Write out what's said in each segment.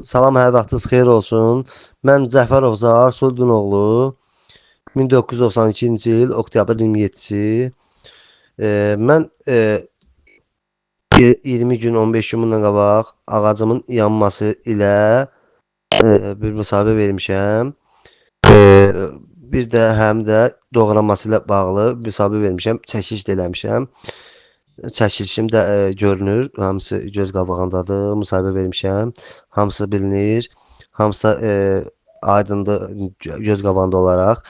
Salam, hər vaxtınız xeyir olsun. Mən Cəfərov Zaur Suldinoğlu, 1992-ci il oktyabrın 27-si. Mən 20 gün, 15 gün bundan qabaq ağacımın yanması ilə bir müsahibə vermişəm. Bir də həm də doğraması ilə bağlı müsahibə vermişəm, çəkiliş də eləmişəm. Çəkilişim də görünür, hamısı göz qabağındadır, müsahibə vermişəm. Hamısı bilinir, hamısı aydındır göz qabağında olaraq.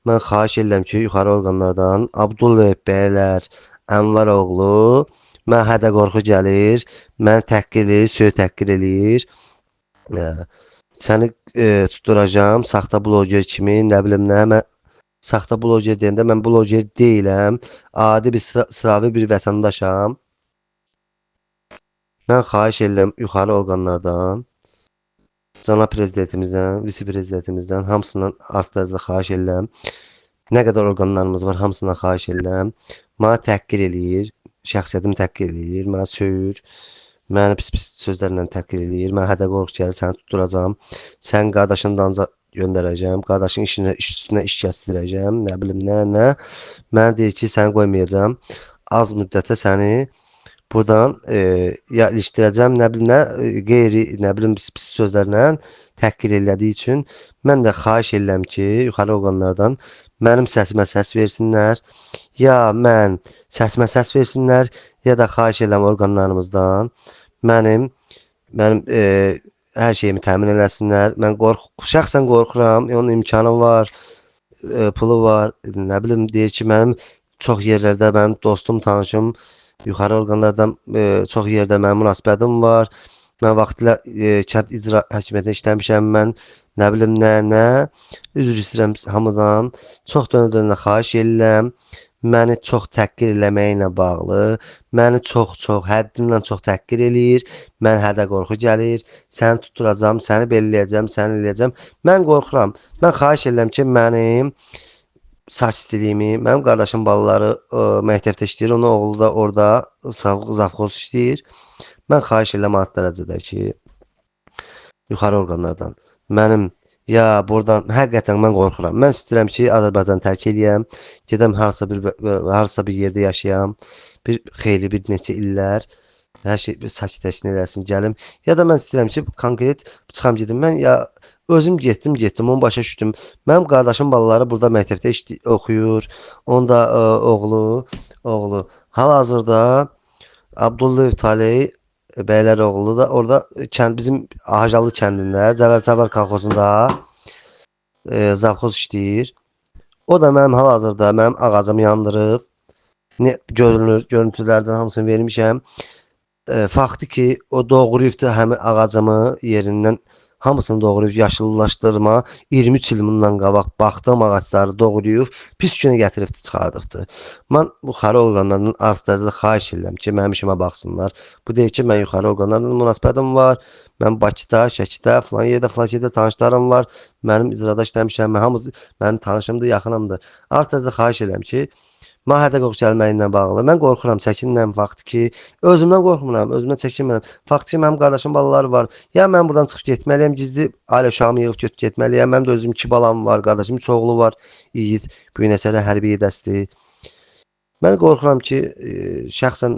Mən xahiş edirəm ki, yuxarı orqanlardan Abdullayev bəylər, Ənvaroğlu, mən hədə qorxu gəlir, məni təhqir eləyir, söy təhqir eləyir. Səni tutduracağam, saxta bloger kimi, nə bilim nə, mən saxta bloger deyəndə mən bloger deyiləm, adi bir sıravi bir vətəndaşam. Mən xahiş edirəm yuxarı orqanlardan, cənab prezidentimizdən, vitse-prezidentimizdən, hamısından artıq dərəcədə xahiş edirəm. Nə qədər orqanlarımız var, hamısından xahiş edirəm. Mənə təhqir eləyir, şəxsiyyətimi təhqir eləyir, mənə söyür, məni pis-pis sözlərlə təhqir eləyir. Mənə hədə qorxu gəlir, səni tutduracağam, sən qardaşın dalınca göndərəcəm, qardaşın iş üstünə iş kəsdirəcəm, nə bilim nə, nə. Mənə deyir ki, səni qoymayacağam, az müddətə səni buradan ya ilişdirəcəm, nə bilim nə, qeyri, nə bilim pis-pis sözlərlə təhqir elədiyi üçün mən də xahiş edirəm ki, yuxarı orqanlardan mənim səsimə səs versinlər, ya mən səsimə səs versinlər, ya da xahiş edirəm orqanlarımızdan mənim hər şeyimi təmin eləsinlər. Mən şəxsən qorxuram, onun imkanı var, pulu var, nə bilim, deyir ki, mənim çox yerlərdə mənim dostum, tanışım, yuxarı orqanlardan çox yerdə mənim münasibətim var. Mən vaxtilə kənd icra hakimiyyətində işləmişəm, mən nə bilim nə, nə. Üzr istəyirəm hamıdan. Çox dönə-dönə xahiş edirəm. Məni çox təhqir eləməklə bağlı, məni çox-çox, həddindən çox təhqir eləyir, mən hədə qorxu gəlir, səni tutduracağam, səni belləyəcəm, səni eləyəcəm. Mən qorxuram, mən xahiş edirəm ki, mənim saç stilimi, mənim qardaşım balaları məktəbdə işləyir, onun oğlu da orada zavxoz işləyir. Mən xahiş edirəm alt dərəcədə ki, yuxarı orqanlardan mənim ya buradan həqiqətən mən qorxuram. Mən istəyirəm ki, Azərbaycanı tərk eləyəm, gedəm harasa bir yerdə yaşayam, bir xeyli, bir neçə illər, hər şey bir sakitləşsin eləsin, gəlim. Ya da mən istəyirəm ki, konkret çıxam gedim. Mən ya özüm getdim, onu başa düşdüm. Mənim qardaşım balaları burada məktəbdə oxuyur, onun da oğlu. Hal-hazırda Abdullayev Taley Bəyləroğlu da orada bizim Ağacalı kəndində, Cəvər kolxozunda zavxoz işləyir. O da mənim hal-hazırda mənim ağacımı yandırıb. Görünür, görüntülərdən hamısını vermişəm. Faktı ki, o doğrayıbdır həmin ağacımı yerindən, hamısını doğrayıb, yaşıllaşdırma. 23 il bundan qabaq baxdığım ağacları doğrayıb, pis günə gətiribdir, çıxardıbdır. Mən yuxarı orqanlardan artıq dərəcədə xahiş edirəm ki, mənim işimə baxsınlar. Bu deyir ki, mən yuxarı orqanlarla münasibətim var, mən Bakıda, Şəkidə, filan yerdə, filan yerdə tanışlarım var, mənim icrada işləmişəm, hamı mənim tanışımdır, yaxınımdır. Artıq dərəcədə xahiş edirəm ki, mənə hədə qorxu gəlməyinlə bağlı. Mən qorxuram, çəkinirəm vaxt ki, özümdən qorxmuram, özümdən çəkinmirəm. Fakt ki, mənim qardaşım balaları var. Ya mən buradan çıxıb getməliyəm, gizli ailə uşağımı yığıb götürüb getməliyəm. Mənim də özüm 2 balam var, qardaşım 3 oğlu var. İgid, bu gün əsərə hərbi yedəsdir. Mən qorxuram ki, şəxsən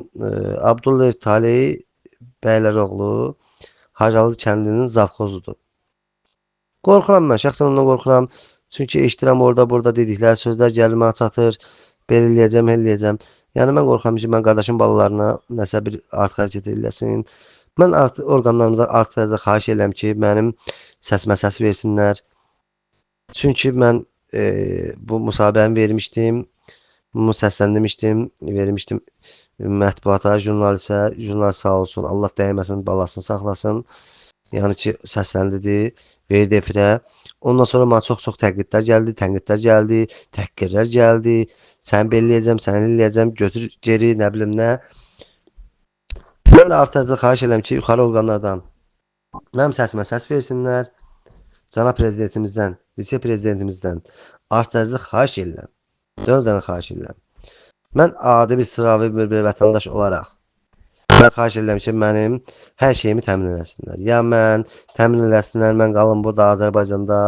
Abdullayev Taley Bəyləroğlu Hacalı kəndinin zavxozudur. Qorxuram mən, şəxsən ondan qorxuram. Çünki eşidirəm orada, burada dedikləri sözlər gəlir, mənə çatır. Belə eləyəcəm, eləyəcəm. Yəni, mən qorxuram ki, mən qardaşım balalarına nəsə bir artıq hərəkət eləsin. Mən artıq orqanlarımıza artıq dərəcədə xahiş edirəm ki, mənim səsimə səs versinlər. Çünki mən bu müsahibəni vermişdim, bunu səsləndirmişdim, vermişdim mətbuata, jurnalistə, jurnalist sağ olsun, Allah dəyməsin, balasını saxlasın. Yəni ki, səsləndirdi, verdi efirə. Ondan sonra mənə çox-çox təqidlər gəldi, tənqidlər gəldi, təhqirlər gəldi. Səni belə eləyəcəm, səni eləyəcəm, götür geri, nə bilim nə. Mən də artıq xahiş edirəm ki, yuxarı orqanlardan mənim səsimə səs versinlər. Cənab prezidentimizdən, vitse-prezidentimizdən artıq xahiş edirəm. Dönə-dönə xahiş edirəm. Mən adi bir sıravi bir vətəndaş olaraq Mən xahiş edirəm ki, mənim hər şeyimi təmin eləsinlər. Ya mən təmin eləsinlər, mən qalım burada Azərbaycanda.